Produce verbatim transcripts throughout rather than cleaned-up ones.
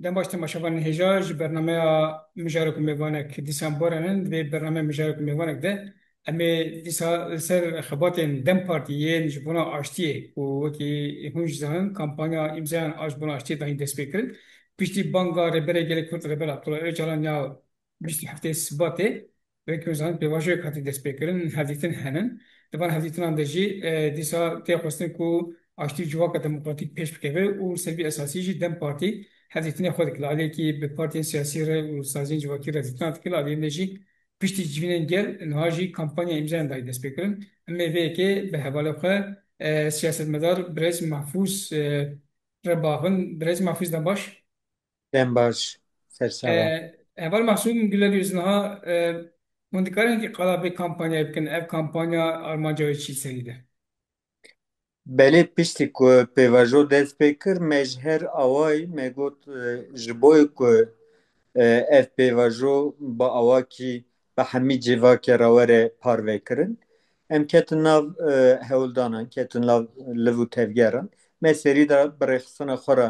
Dem baş temaşevanên hêja, ji bernameya Mijarek û Mêvanek dîsan baran in. Di vê bername Mijarek û Mêvanek de em ê dîsa li ser xebatên dem Partî yên ji bona aştiyê û wekî hûn jî zanin kampanya îmzayan a ji bona aştiyê dayîn destpêkirin. Piştî banga Rêberê Gelê Kurd Rêber Abdullah Ocalan ya bîst û heftê Sibatê, wek hûn zanin pêvajoyek hatî destpêkirin, hevdîtin henin. Di van hevdîtinan de jî, e, dîsa tê xwestin ku aştî û civaka demokratîk pêş bikeve û li ser vî esasî jî dem Partî hevdîtinê xwe dike. Li aliyekî bi partiyên siyasî re û saziyên civakî re hevdîtina dike, li aliyên de jî piştî civînên gel niha jî kampanya îmzayan dayî destpêkirin. Em ê vê yekê bi hevalê xwe, e, siyasetmedar birêz Mahfûz, e, re baxin. Birêz Mahfûz, dem baş. Dem baş, ser çava. E, Heval Mahsûm Güler Yüz, niha, e, hûn dikarin ki qala vê kampanyayê bikin, ev kampanya armanca wê çi serî de? Belê, piştî ku pêvajo dest pê kir, me ji her awayî me got, e, ji bo ku, e, ev pêvajo bi awakî bi hemî civakê re were parvekirin, em ketin nav, e, hewldanan, ketin nav liv û tevgeran. Me serî de bi rêxistina xwe re,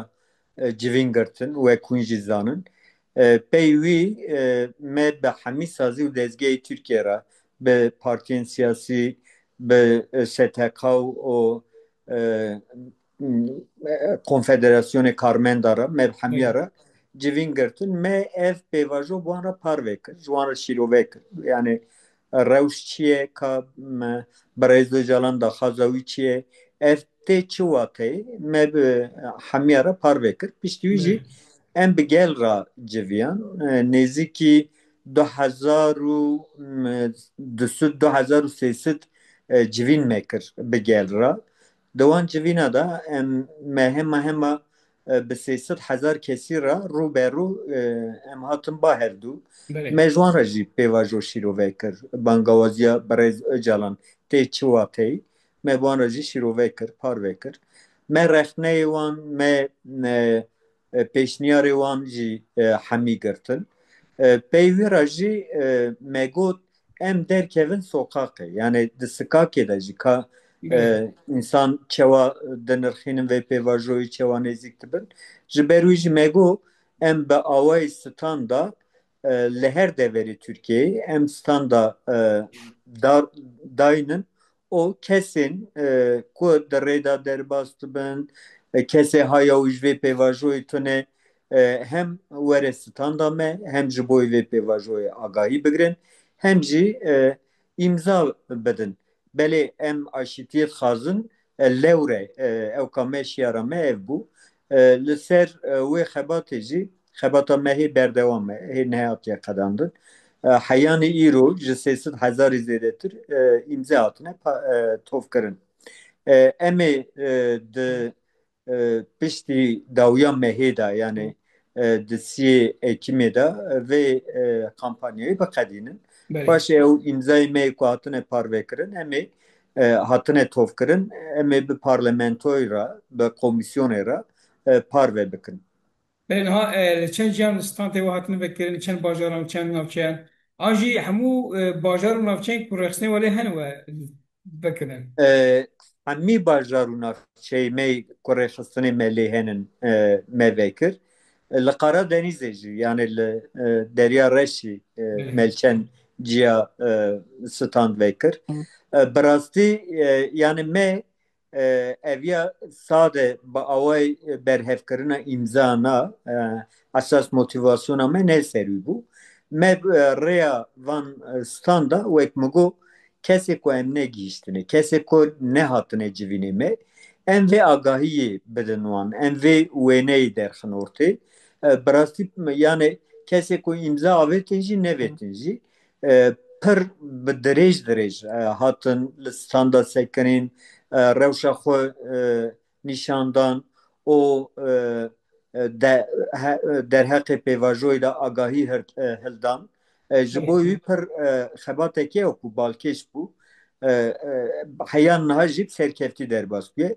e, civîn girtin, wek hûn jî zanin. E, pey wî, e, me bi hemî sazî û dezgehê Tirkiye re, bi partiyên siyasî, bi, e, S T K û, e, m, e, Konfederasyonê Karmenda re, me bi hemiya re civîn girtin. Me ev pêvajo bi wan re parve kir, ji wan re şîrove kir. Yani rewş çi ye, ka, m, Birêz Ocalan daxwaza wî çi ye? Ev tê çi wateyê? Me bi hemiya re parve kir. Piştî wî jî em bi gel re civiyan. E, nêzîkî du hezar û, m, du sed, du hezar û sê sed, e, civîn me kir bi gel re. Di wan civîna de em, me hema hema, e, bi sê sed hezar kesî re rû be rû, e, em hatin ba hevdû. Belê. Me ji wan re jî pêvajo şîrove kir. Bangawaziya Birêz Ocalan tê çi wateyî? Me bi wan re jî şîrove kir, parve kir. Me rexneyê wan, me, e, e, pêşniyarê wan jî, e, hemî girtin. E, pey wî re jî, e, me got, em derkevin soqaqê. Yani di sikakê de jî ka, Belê. e, însan çewa dinirxînin vê pêvajoyê, çewa nêzîk dibin. Ji ber wî jî me got, em bi awayî standa, e, li her deverê Tirkiyeyê em standa, e, dar, daynin û kesên, e, ku di rê de derbas dibin, e, kesê haya û ji vê pêvajoyê tune, e, hem were standa me, hem ji bo vê pêvajoyê agahî bigirin, hem jî, e, îmza bidin. Belê em aşîtiyê dixwazin, e, lewre, e, ewka me, şiyara me ev bû. E, li ser, e, wê xebatê jî, xebata me hê berdewam e, hê nehatiye qedandin. E, heyanî îro ji sê sed hezarî zêdetir, e, îmze hatine pa-, e, tovkirin. E, em ê, e, di, e, piştî dawiya mehê de, yani, e, di siyê Ekimê de, e, vê, e, kampanyayê biqedînin. Belê. Paşê ew îmzayê me ku hatine parvekirin, em ê, e, hatine tovkirin, em ê bi parlamentoyê re, bi komîsyonê re, e, parve bikin. Belê, niha, e, li çend ciyan standê we hatine vekirin, çend bajaran, çend navçeyan? An jî hemû, e, bajar û navçeyên ku rexsnê we lê hene we vekirin? E, hemî bajar û navçeyê me ku rêxistinê me lê henin, e, me vekir. E, li Qaradenîzê jî, yani li, e, Derya Reşî, e, Belê. me li çend ciya, e, stand vekir. E, bi rastî, e, yani me, e, eviya sade bi awayê berhevkirina îmzana, e, esas motivasyona me ne ser wî bû. Me, e, rêya van, e, standa wek min got, kesê ku em negihîştine, kesê ku nehatine civînê me, em vê agahiyê bidin wan, em vê wêneyê derxin ortê. E, bi rastî, yani kesê ku îmza avêtin jî, nevêtin jî, e, pir bi dirêj dirêj, e, hatin li standa sekinîn, e, rewşa xwe, e, nîşan dan û, e, e, de-, he-, derheqê pêvajoyê de agahî hir-, e, hildan. E, ji bo wî pir, e, xebatekê ye ku balkêş bû. E, e, heya niha jî bi serkeftî derbas bûye.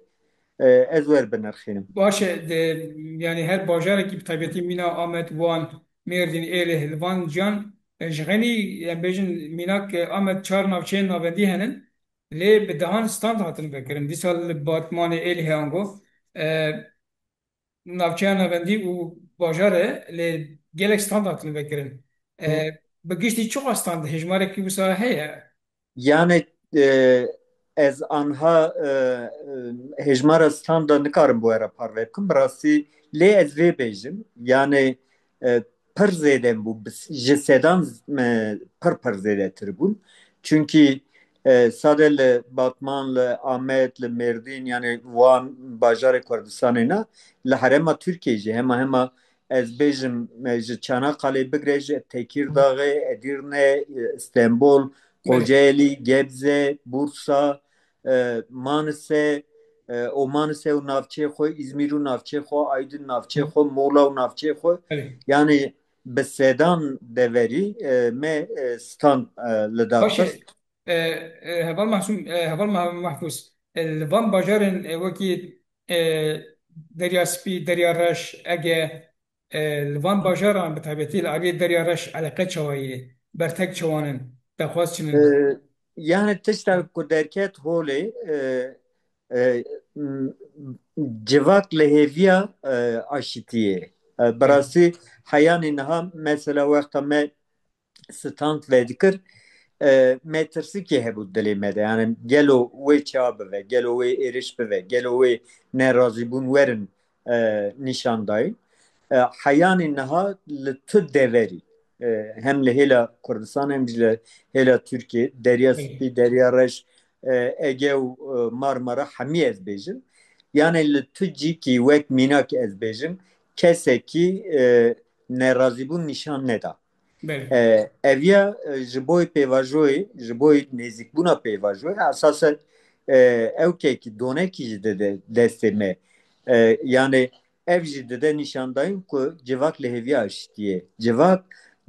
E, ez wer binirxînim. Baş e, de, yani her bajarekî bi taybetî mîna Amed, Wan, Mêrdîn, Êlih, li van ciyan, e, ji xenî, em bêjin mînak, e, Amed çar navçeyên navendî henin. Lê bi dehan stand hatin vekirin. Dîsa li Batmanê, Êlihê ango, e, navçeya navendî û bajar e, lê gelek stand hatin vekirin. E, Hı. Bi giştî çiqas stand, hejmarekî wisa heye? Yani e, ez anha e, e, hejmara standa nikarim bo era parve bikim. Bi rastî lê ez vê bêjim. Yani e, pir zêde bû. Bi- Ji sedan e, pir pir zêdetir bûn. Çünkü e, sade li Batman, li Amed, li Mêrdîn, yani wan bajarê Kurdistanê ne, li herêma Tirkiyê jî hema hema ez bêjim e, ji Çanakalê bigre ji Tekîrdağê, Edirne, e, Stenbol, Belê. Kocaeli, Gebze, Bursa, e, Manise, e, û Manise û navçeyê xwe, Îzmîr û navçeyê xwe, Aydin navçeyê xwe, Muğla û navçeyê xwe. Belê. Yani bi sedan deverî e, me e, stand e, li dar Baş e, xist. e, e, heval Mahsûm, e, heval Mah- Mahfûz, e, li van bajarên e, wekî e, Derya Spî, Derya Reş, Ege, e, li van bajaran bi taybetî li aliyê Derya Reş eleqe çawa ye? Bertek çawan in? Daxwaz çin in? E, yani tişta ku derket holê e, e, m- civak li hêviya e, aşitiyê. E, bi rastî heyanî niha mesela wexta me stand vedikir, e, me tirsikê hebû dilê me de. Yani gelo wê çawa bive, gelo wê êriş bive, gelo wê nerazîbûn werin e, nîşan dayîn. E, heyanî niha li tu deverî, e, hem li hêla Kurdistan hem jî li hêla Tirkiye, Derya Spî, Derya Reş, e, Ege û e, Marmara hemî ez bêjim. Yani li tu cîkî wek mînak ez bêjim, kesekî e, nerazîbûn nîşan neda. Belê. E, eviya e, ji boy pêvajoyê, ji boy nêzîkbûna pêvajoyê, esas e, ew kekî donekî jî dide destê me. E, yani ev jî dide nîşandayîn ku civak li hêviya aşitiye. Civak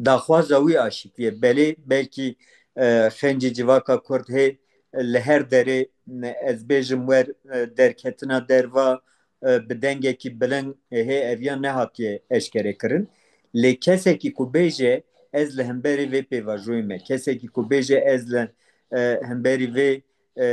daxwaza wî aşitiye. Belê belkî e, xencî civaka Kurd hê li her derê, ez bêjim wer e, derketina derva, e, bi dengekî bilind, e, hê eviya nehatiye eşkere kirin. Lê kesekî ku bêje ez li hemberî vê pêvajoyê me, kesekî ku bêje ez li e, hemberî vê e,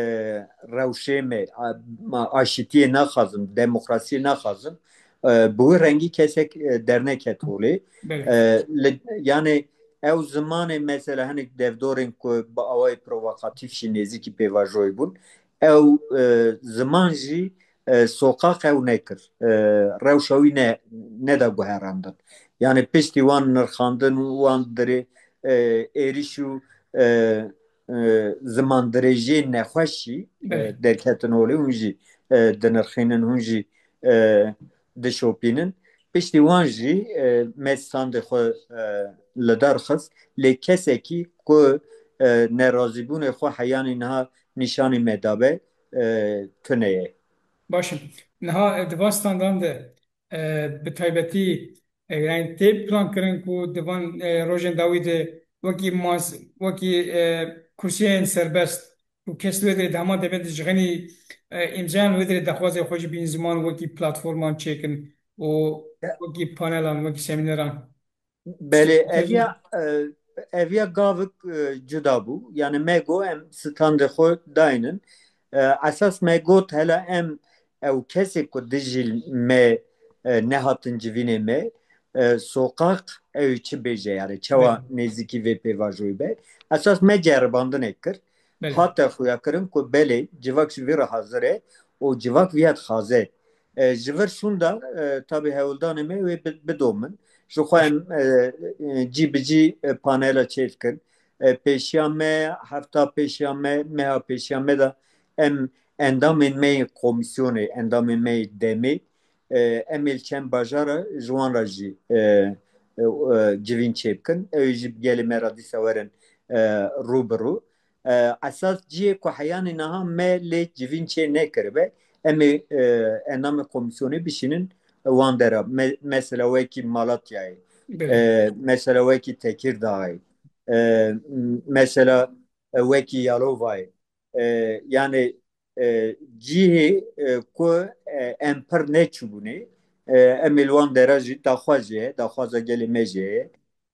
rewşê me, a- ma- aşitiyê naxwazim, demokrasiyê naxwazim, e, bi wî rengî kesek e, derneket holê. Belê. E, li- yani ew zimanê mesela hinek devdorên ku bi awayê provokatîf jî nêzîkî pêvajoyê bûn. Ew e, ziman jî e, soqaq ew nekir. E, rewşa wî ne, neda guherandin. Yani piştî wan nirxandin, wan dirê e, êriş û e, e, zimandirêjiyên nexweş jî e, Belê. Derketin holê, hûn jî e, dinirxînin, hûn jî e, dişopînin. Piştî wan jî e, me standê xwe e, li dar xist. Lê kesekî ku e, nerazîbûnê xwe heyanî niha nîşanî me dabe, e, tune ye. Baş e. Niha e, di van standan de e, bi taybetî e, yani tê plan kirin ku di van e, rojên dawî de wekî mas, wekî e, kursiyên serbest û kes wê dirê di heman demê de ji xenî e, îmzayan wê dirê daxwazê xwe jî bînin ziman wekî platforman çêkin û wekî panelan, wekî semîneran. Belê, eviya, e, eviya gavik e, cuda bû. Yani me got em standê xwe daynin. E, esas me got hela em ew kesê ku dijî me e, nehatin civînê me, e, soqaq ew çi bêje, yani çewa Belê. Nêzîkî vê pêvajoyê be. Esas me ceribandinê kir. Belê. Hate xuya kirin ku belê civak ji vî re hazir e û civak viya dixwaze. E, ji vir şûnda e, tabî hewldanê me wê bi- bidomin. Ji xwe em e, e, cî bi cî e, panela çêdikin. E, pêşiya me, hefta pêşiya me, meha pêşiya me de em endamên me yê komîsyonê, endamên me yê demê, e, em ê li çend bajara ji wan re jî e, e, e, civîn çêbikin. Ew ê jî bi gelê me re dîsa werin e, rû bi rû. E, esas cihê ku heyanî niha me lê civîn çê nekiribe, em ê e, endamê komîsyonê bişînin wan dera. Me, mesela wekî Malatyayê, Belê. e, mesela wekî Tekîrdağê, e, mesela wekî Yalovayê. E, yani e, cihê e, ku e, em pir neçûbûnê, e, em ê li wan dera jî daxwaz jê ye, daxwaza gelê me jê ye.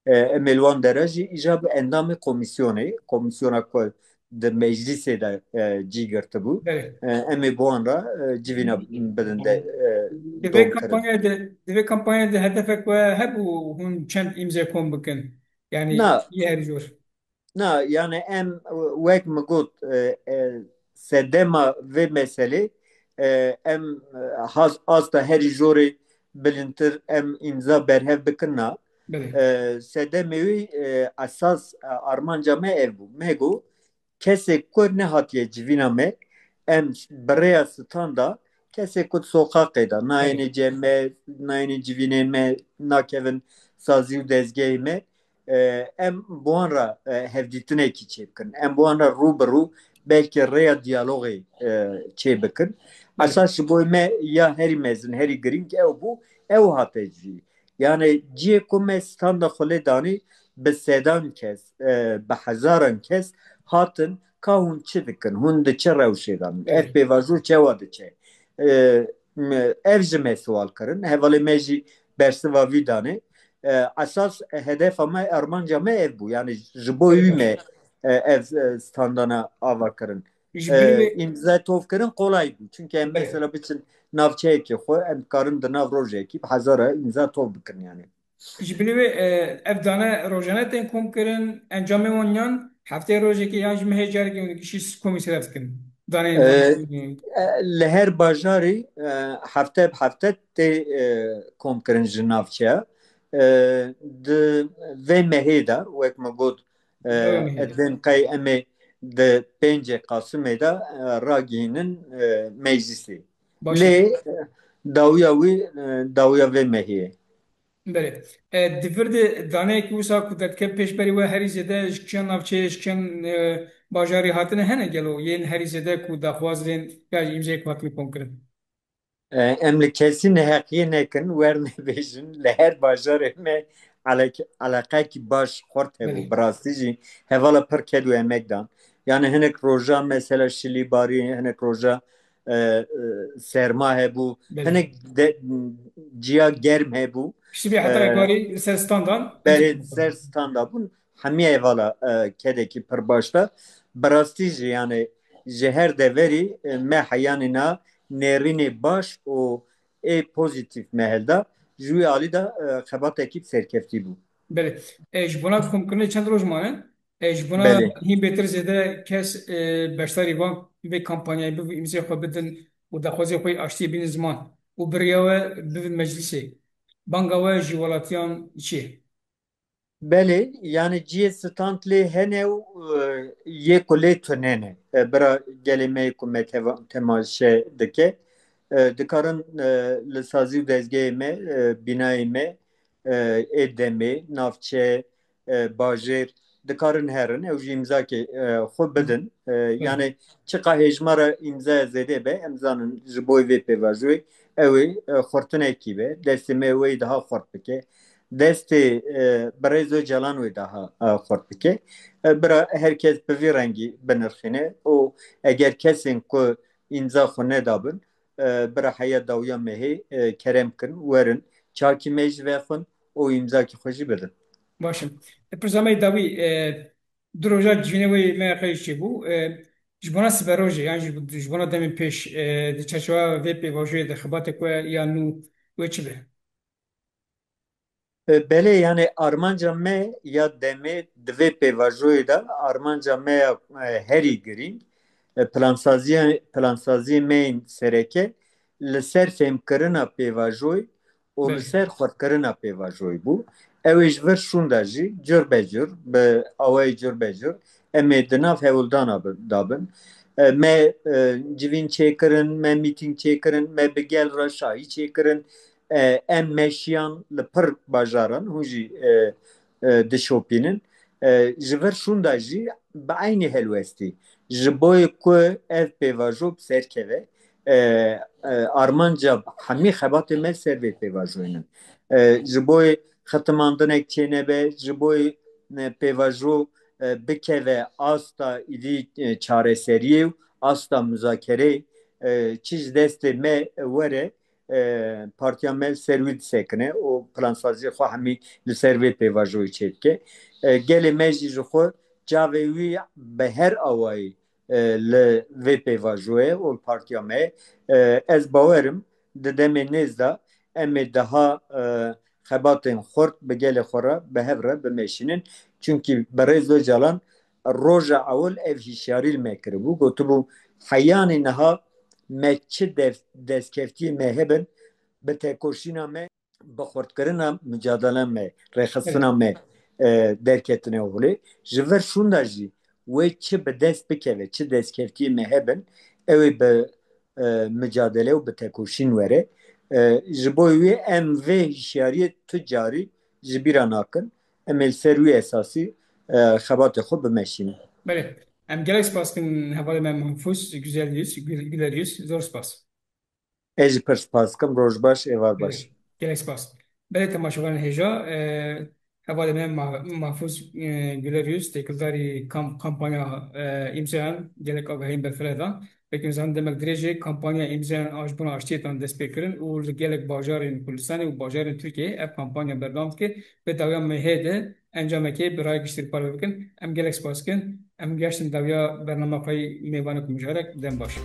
E, em ê li wan dera jî îja bi endamê komîsyonê, komîsyona ku di meclîsê de, e, cî girtibû. Belê. E, em ê bi wan re, e, civîna bidin de, e, Di vê domkirin. kampanyayê de, di vê kampanyayê de hedefek we hebû hûn çend îmze kom bikin? Yani Na. Yê herî zor. Na, yani em, e, wek min got, e, e, sedema vê meselê, e, em, e, has, asta herî jorê bilindtir em îmza berhev bikin na. Belê. E, sedemê wî, e, esas, e, armanca me ev bû. Me got, kesê ku nehatiye civîna me, em bi rêya standa, kesê ku di soqaqê de, nayêne cem me, nayêne civînên me, nakevin sazî û dezgehê me, e, em bi wan re, e, hevdîtinekî çêbikin. Em bi wan re rû bi rû belkî rêya diyalogê, e, çêbikin. Belê. Esas ji bo me ya herî mezin, herî girîng ew bû, ew hate cî. Yani ciyê ku me standa xwe lê danî, bi sedan kes, e, bi hezaran kes hatin, ka hûn çi dikin, hûn di çi rewşê de ne? Ev Evet. Pêvajo çewa diçe? E, m-, ev ji me siwal kirin, hevalê me jî bersiva vî danê. E, esas hedefa me, armanca me ev bû. Yani ji bo wî me, e, ev, e, standana ava kirin. Ji binî E, vê îmza tov kirin kolay bû. Çünkü em Belê. mesela biçin navçeyekê xwe, em karin di nav rojekî bi hezara îmza tov bikin yani. Ji binî vê, e, ev dane rojane tên kom kirin, encamê wan yan hefteyê rojekê yan ji mehê carekê hûn gişî komî selev dikin? Daneyên E, wan. e, li her bajarî, e, hefte bi hefte tê, e, kom kirin ji navçeya. E, di vê mehê de, wek me got, e, Vê mehê de. Edên qey em ê di pêncê Qasimê de, e, ragihînin, e, meclisê. Baş e. Lê, e, dawiya wî, e, dawiya vê mehê ye. Belê. E, di vir de daneyekî wisa ku derdikeve pêşberî we herî zêde ji kîjan navçeyê, ji kîjan, e, bajarî hatine hene gelo yên herî zêde ku daxwaz yên ya jî îmzeyê ku hatine kom kirin? E, em li kesî neheqiyê nekin, wer nebêjin, li her bajarê me elek-, eleqekî baş xurt hebû. Belê. Bi rastî jî hevala pir ked û emek dan. Yani hinek roja mesela şilî barî, hinek roja, e, e, serma hebû, Belê. hinek de, ciya germ hebû. Piştî vê heta E, êvarî li ser standan. Belê, ser standa bûn. Hemî hevala, e, kedekî pir baş da. Bi rastî jî yani ji her deverî, e, me heyanî na nêrînê baş û ê pozîtîf me hilda. Ji wî alî de, e, xebatekî bi serkeftî bû. Belê. E, ji bona komkirinê çend roj mane. E, ji bona Belê. hîn bêtir zêde kes, e, beşdarî van vê kampanyayê bibin, îmzê xwe bidin û daxwazê xwe yê aştiyê bînin ziman û bi rêya we bibin meclîsê. Banga we ji welatiyan çi ye? Belê, yani cihê stand lê hene û, e, yê ku lê tune ne. E, bira gelê me yê ku me teva-, temaşe dike, e, dikarin, e, li sazî û dezgehê me, e, bînayê me, e, ê demê, navçe, e, bajêr, dikarin herin, ew jî îmzakê, e, xwe bidin. E, Hı. yani çiqa hêjmara îmzaya zêde be, em zanin ji bo vê pêvajoyê ew ê, e, xurtinekî be, destê me wê daha xurt bike. Destê, e, birêz Ocalan wê daha, e, xurt bike. E, bira her kes bi vî rengî binirxîne û eger kesên ku îmza xwe nedabin, e, bira heya dawiya mehê, e, kerem kin, werin, çakî me jî vexwin û îmzakî xwe jî bidin. Baş e. E, pirsa me yê dawî, e, du roja civînê wê me qey çêbû. E, ji bona siberojê, yan jî, ji bona demên pêş, e, di çerçeveya vê pêvajoyê de xebatê ku ya nû wê çi be? E, belê, yani armanca me ya demê di vê pêvajoyê de armanca me ya, e, herî girîng, e, plansaziya, plansaziyê me yên sereke li ser fêmkirina pêvajoyê û li Belê. ser xurtkirina pêvajoyê bû. Ew ê ji vir şûnda jî cur be cur, bi awayê cur be cur, em ê di nav hewldana bi-, da bin. E, me, e, civîn çêkirin, me mîtîng çêkirin, me bi gel re şahî çêkirin. E, em meşiyan li pir bajaran, hûn jî, e, e, dişopînin. E, ji vir şûnda jî bi eynî helwestî. Ji boyê ku ev pêvajo bi ser keve, e, e, armanca hemî xebatê me ser vê pêvajoyê ne. E, ji boyê xitimandinek çênebe, ji boyê, e, pêvajo, e, bikeve asta îdî, e, çareseriyê û asta muzakereyê, e, çi ji destê me were, e, partiya me li ser wî disekine û plansaziya xwe hemî li ser vê pêvajoyê çêdike. E, gelê me jî ji xwe çavê wî bi her awayî e, li vê pêvajoyê û li partiya me. E, ez bawerim di demê nêz de em ê daha e, xebatên xurt bi gelê xwe re bi hev re bimeşînin. Çunkî birêz Ocalan roja ewil ev hişyarî li me kiribû. Gotibû, heyanî niha me çi def-, destkeftiyê me hebin, bi tekoşîna me, bi xurtkirina micadela me, rêxistina me e, derketine holê. Ji vir şûnda jî wê çi bi dest bikeve, çi destkeftiyê me hebin, ew ê bi e, micadele û bi tekoşîn were. E, ji bo wê em vê hişyariyê tu carî ji bîra nakin. Em ê li ser wî esasî e, xebatê xwe bimeşînin. Belê. Em gelek spas dikin hevalê me Mahfuz Güzel Yüz, Gül-, Güler Yüz. Zor spas. Ez jî pir spas dikim. Roj baş, êvar baş. Gelek spas. Belê temaşevanên hêja, e, hevalê me Ma-, Mahfuz, e, Güler Yüz, têkildarî kam-, kampanya, e, îmzayan gelek agahiyên berfireh dan. Wekî em zanin demek dirêj e kampanya îmzayan a ji bona aştiyê tan dest pê kirin û li gelek bajarên Kurdistanê û bajarên Tirkiyeyê ev kampanya berdewam dike. Bi dawiya mehê de encamekê bi raya giştî parve bikin. Em gelek spas dikin. Em geştin dawiya bernama xwe yî mêvanek û mijarek. Dem baş.